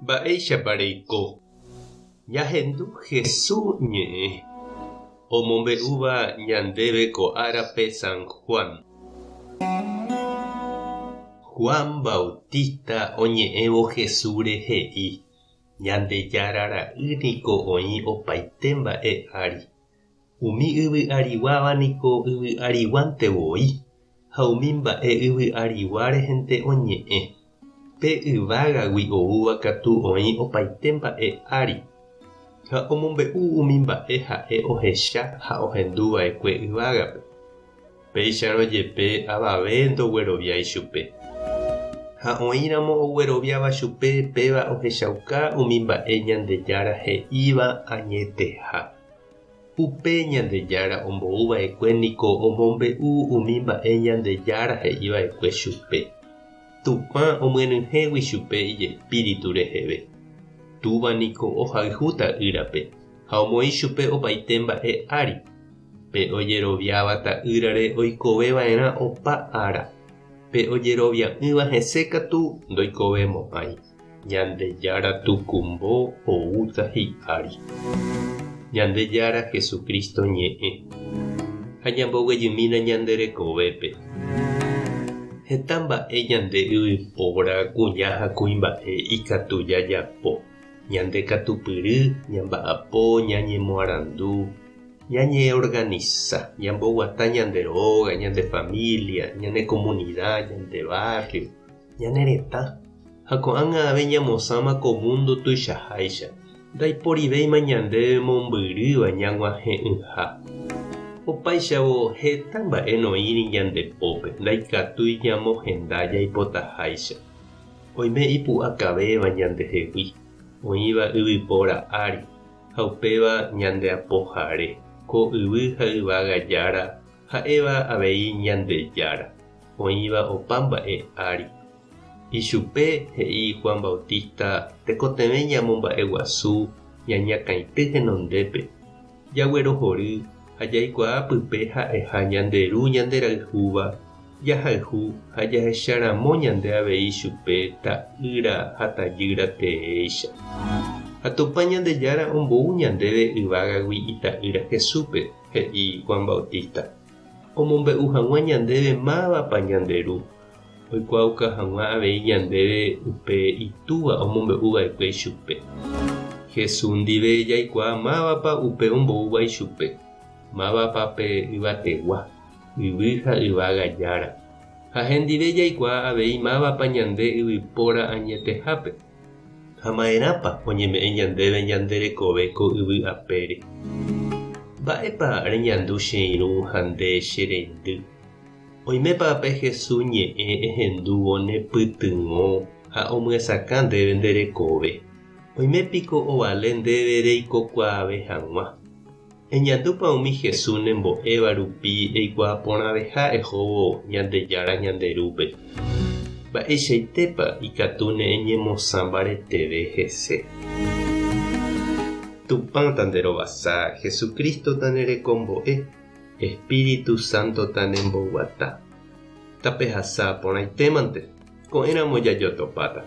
Mba'éichapa reiko? Ñahendu Hesu ñe'ẽ omombe'úva ñandéve ko árape San Juan. Juan Bautista oñe'ẽvo Hesúre he'i, Ñandejára Ra'y niko oĩ opaite mba'e ári. Umi yvy ariguáva niko yvy ariguánte voi, ha umi mba'e yvy arigua rehente oñe'ẽ. Pe yvágagui oúva katu oĩ opaite mba'e ári, ha omombe'u umi mba'e ha'e ohecha ha ohendu va'ekue yvágape. Péicharõ jepe avave ndogueroviái chupe. Ha oĩramo ogueroviáva chupe péva ohechauka umi mba'e Ñandejára he'íva añeteha. Upe Ñandejára ombou va'ekue niko omombe'u umi mba'e Ñandejára he'i va'ekue chupe, Tupã omyenyhẽgui chupe ijespíritu reheve. Túva niko ohayhu Ta'ýrape ha omoĩ chupe opaite mba'e ári. Pe ojeroviáva Ta'ýrare oikove va'erã opa ára, pe ojerovia'ỹva hese katu ndoikovemo'ãi. Ñandejára tukumbo oúta hi'ári. Ñandejára Jesucristo ñe'ẽ. Ha ñamboguejymína ñande rekovépe. Heta mba'e ñande yvypóra, kuña ha kuimba'e ikatu jajapo. Ñande katupyry, ñamba'apo, ñañemoarandu, ñañeorganisa, ñamboguata ñande róga, ñande familia, ñane komunida, ñande barrio. Ñane retã, ha ko'ág̃a ave ñamosãma ko múndo tuichaháicha, ndaiporivéima ñandéve mombyrýva ñag̃uahẽ'ỹha. Opáichavo heta mba'e noĩri ñande pópe, ndaikatúi ñamohenda jaipotaháicha. Oime ipu'akavéva ñandehegui, oĩva yvypóra ári, ha upéva ñande Apohare, ko yvy ha yvága Jára, ha'éva avei Ñandejára. oĩva opa mba'e ári. Ichupe, he'i Juan Bautista, tekotevẽ ñamomba'eguasu ñañakãity henondépe, jaguerohory ha jaikuaa pype ha'eha ñande Ru ñanderayhúva, jahayhu ha jahecharamo ñande avei chupe ta'ýra ha tajýra teéicha. Ha Tupã Ñandejára ombou ñandéve yvágagui Ita'ýra Jesúspe, he'i Juan Bautista. Omombe'u hag̃ua ñandéve mávapa ñande Ru, oikuaauka hag̃ua avei ñandéve upe Itúva omombe'u va'ekue ichupe. Jesús ndive jaikuaa mávapa upe omboúva ichupe, mávapa pe yvategua, yvy ha yvága Jára. Ha hendive jaikuaa avei mávapa ñande yvypóra añetehápe, Ha ma'erãpa oñeme'ẽ ñandéve ñande rekove ko yvy apére? Mba'épa reñandu che irũ ha nde che reindy? Oimépa pe Jesús ñe'ẽ ehendúvo ne pytyvõ ha omyesakã ndéve nde rekove? Oime piko ovale ndéve reikokuaave hag̃ua? Eñandúpa umi Jesús nembo'éva rupi eikuaa porãveha ehóvo Ñandejára ñande Rúpe? Mba'eichaitépa ikatúne eñemosã mbareteve hese? Tupã tanderovasa, Jesucristo tanerekombo'e, Espíritu Santo tanemboguata. Tapehasa porãitémante, ko'ẽramo jajotopáta.